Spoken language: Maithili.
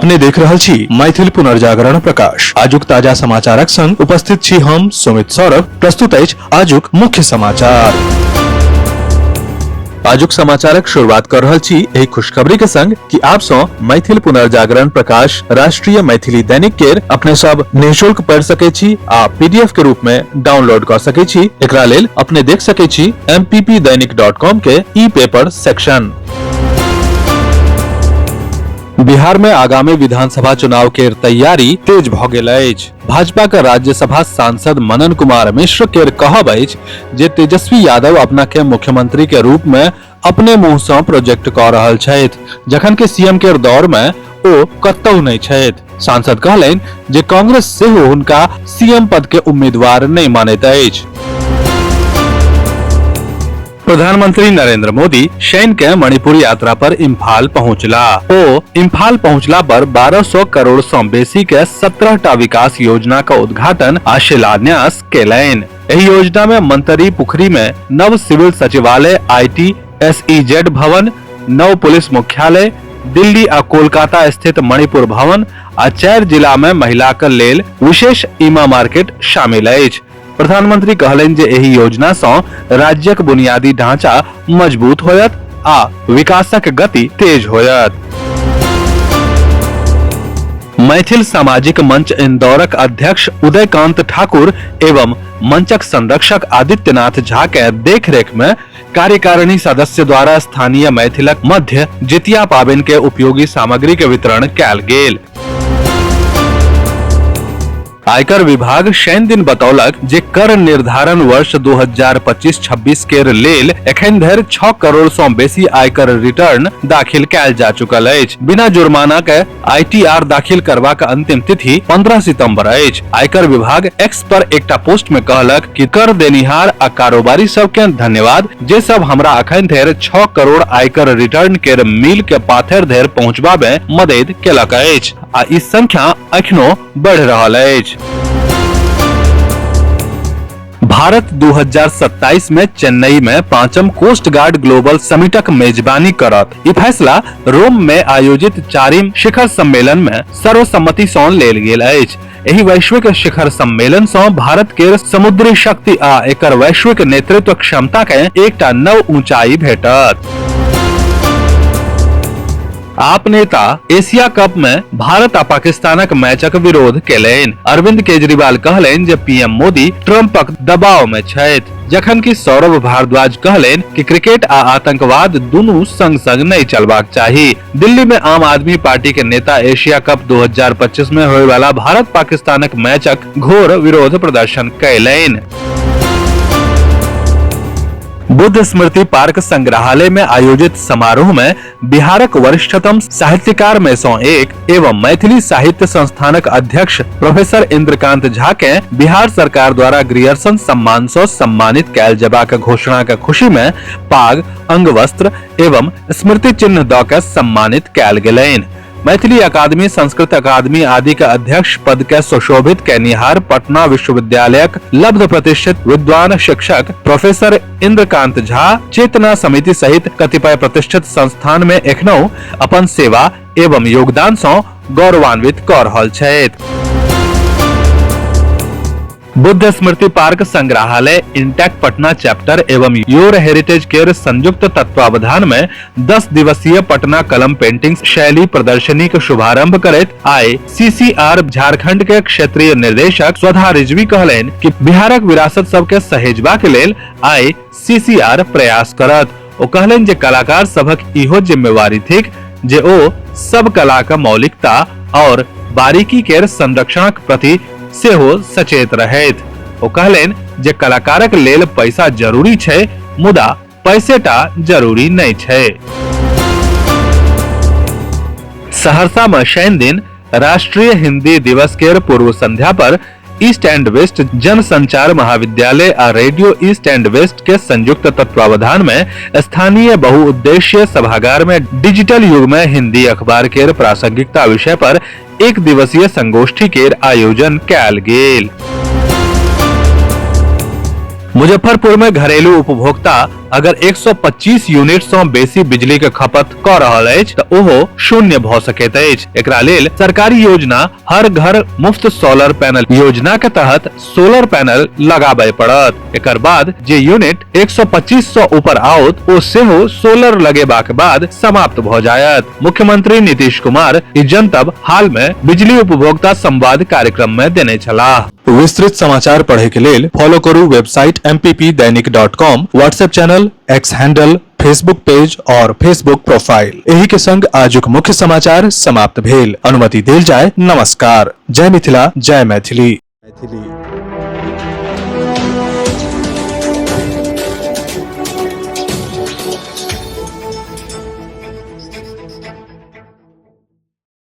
अपने देख रहल छी मैथिल पुनर्जागरण प्रकाश। आजुक ताजा समाचारक संग उपस्थित छी हम सुमित सौरभ। प्रस्तुत अछि आजुक मुख्य समाचार। आजुक समाचारक शुरुआत कर रहल छी एहि खुशखबरी के संग कि आप सं मैथिल पुनर्जागरण प्रकाश राष्ट्रीय मैथिली दैनिक केर अपने सब निःशुल्क पढ़ि सकै छी आ पीडीएफ के रूप में डाउनलोड कर सकै छी। एकरा लेल अपने देख सकै छी mppdainik.com के ई पेपर सेक्शन। बिहार में आगामी विधानसभा चुनाव के तैयारी तेज भ गेल अछि। भाजपा के राज्यसभा सांसद मनन कुमार मिश्र केर कहब अछि जे तेजस्वी यादव अपना के मुख्यमंत्री के रूप में अपने मुंह सँ प्रोजेक्ट कऽ रहल छथि, जखन कि सीएम केर दौर में ओ कतहु नहि छथि। सांसद कहलनि जे कांग्रेस सेहो हुनका सीएम पद के उम्मीदवार नहि मानैत अछि। प्रधानमंत्री नरेंद्र मोदी शनि के मणिपुर यात्रा पर इम्फाल पहुंचला। ओ इम्फाल पहुंचला पर 1200 करोड़ सँ बेसी के 17 टा विकास योजना का उद्घाटन आ शिलान्यास केलनि। एहि योजना में मंतरी पुखरी में नव सिविल सचिवालय, IT SEZ भवन, नव पुलिस मुख्यालय, दिल्ली आ कोलकाता स्थित मणिपुर भवन आ 4 जिला में महिला के लेल विशेष ईमा मार्केट शामिल अछि। प्रधानमंत्री कहलनि जे एहि योजना सँ राज्यक बुनियादी ढांचा मजबूत होयत आ विकासक गति तेज होयत। मैथिल सामाजिक मंच इंदौरक अध्यक्ष उदयकांत ठाकुर एवं मंचक संरक्षक आदित्यनाथ झा के देखरेख में कार्यकारिणी सदस्य द्वारा स्थानीय मैथिलक मध्य जितिया पाबनि के उपयोगी सामग्री के वितरण कयल गेल। आयकर विभाग शनि दिन बतौलक जे कर निर्धारण वर्ष 2025-26 केर लेल एखन धरि 6 करोड़ सँ बेसी आयकर रिटर्न दाखिल कयल जा चुकल अछि। बिना जुर्माना के आईटीआर दाखिल करबाक अंतिम तिथि 15 सितंबर अछि। आयकर विभाग एक्स पर एकटा पोस्ट में कहलक कि कर देनिहार आ कारोबारी सब के धन्यवाद जे सब हमरा अखन धरि 6 करोड़ आयकर रिटर्न केर मील के पाथर धरि पहुंचबा में मदद केलक अछि आ ई संख्या अखनो बढ़ि रहल अछि। भारत 2027 में चेन्नई में पांचम कोस्ट गार्ड ग्लोबल समिटक मेजबानी करत। ई फैसला रोम में आयोजित चारिम शिखर सम्मेलन में सर्वसम्मति सँ लेल गेल अछि। एहि वैश्विक शिखर सम्मेलन सँ भारत के समुद्री शक्ति आ एकर वैश्विक नेतृत्व क्षमता के एकटा नव ऊंचाई भेटत। आप नेता एशिया कप में भारत आ पाकिस्तानक मैचक विरोध केलनि। अरविंद केजरीवाल कहलनि जे पीएम मोदी ट्रंपक दबाव में छथि, जखन कि सौरभ भारद्वाज कहलनि कि क्रिकेट आ आतंकवाद दुनू संग संग नहीं चलबाक चाही। दिल्ली में आम आदमी पार्टी के नेता एशिया कप 2025 में होय वाला भारत पाकिस्तानक मैचक घोर विरोध प्रदर्शन कयलनि। बुद्ध स्मृति पार्क संग्रहालय में आयोजित समारोह में बिहारक वरिष्ठतम साहित्यकार में सौ एक एवं मैथिली साहित्य संस्थानक अध्यक्ष प्रोफेसर इंद्रकांत झा के बिहार सरकार द्वारा ग्रियर्सन सम्मान सौ सम्मानित कयल जबाक घोषणा के खुशी में पाग, अंगवस्त्र एवं स्मृति चिन्ह द के सम्मानित कयल गेलनि। मैथिली अकादमी, संस्कृत अकादमी आदि के अध्यक्ष पद के सुशोभित कैनिहार पटना विश्वविद्यालयक लब्ध प्रतिष्ठित विद्वान शिक्षक प्रोफेसर इंद्रकांत झा चेतना समिति सहित कतिपय प्रतिष्ठित संस्थान में एखनहु अपन सेवा एवं योगदान सँ गौरवान्वित कऽ रहल छथि। बुद्ध स्मृति पार्क संग्रहालय, इंटैक पटना चैप्टर एवं your heritage केर संयुक्त तत्वावधान में 10 दिवसीय पटना कलम पेंटिंग शैली प्रदर्शनी के शुभारंभ करैत आइ सीसीआर झारखंड के क्षेत्रीय निर्देशक स्वधा रिजवी कहलनि कि बिहारक विरासत सबके सहेजबा के लेल आइ सीसीआर प्रयास करत। ओ कहलनि जे कलाकार सभक इहो जिम्मेवारी थिक जे ओ सब कलाक मौलिकता और बारीकी केर संरक्षणक प्रति सेहो सचेत रहैत। ओ कहलनि जे कलाकारक लेल पैसा जरूरी छै, मुदा पैसेटा जरूरी नहि छै। सहरसा में शनि दिन राष्ट्रीय हिंदी दिवस केर पूर्व संध्या पर ईस्ट एंड वेस्ट जन संचार महाविद्यालय आ रेडियो ईस्ट एंड वेस्ट के संयुक्त तत्वावधान में स्थानीय बहुउद्देशीय सभागार में डिजिटल युग में हिंदी अखबार केर प्रासंगिकता विषय पर एक दिवसीय संगोष्ठी केर आयोजन कयल गेल। मुजफ्फरपुर में घरेलू उपभोक्ता अगर 125 यूनिट सं बेसी बिजली के खपत क रहल अछि त ओहो शून्य भ सकैत अछि। एकरा लेल सरकारी योजना हर घर मुफ्त सोलर पैनल योजना के तहत सोलर पैनल लगाबय पड़त। एकर बाद जे यूनिट 125 सं ऊपर आओत ओ सेहो सोलर लगेबाक बाद समाप्त भ जायत। मुख्यमंत्री नीतीश कुमार ई जनतब हाल में बिजली उपभोक्ता संवाद कार्यक्रम में देने छलाह। विस्तृत समाचार पढ़े के लेल फॉलो करू website mppdainik.com, WhatsApp channel, X handle, Facebook page और फेसबुक प्रोफाइल। एही के संग आजुक मुख्य समाचार समाप्त भेल। अनुमति देल जाय। नमस्कार। जय मिथिला, जय मैथिली। मैथिली।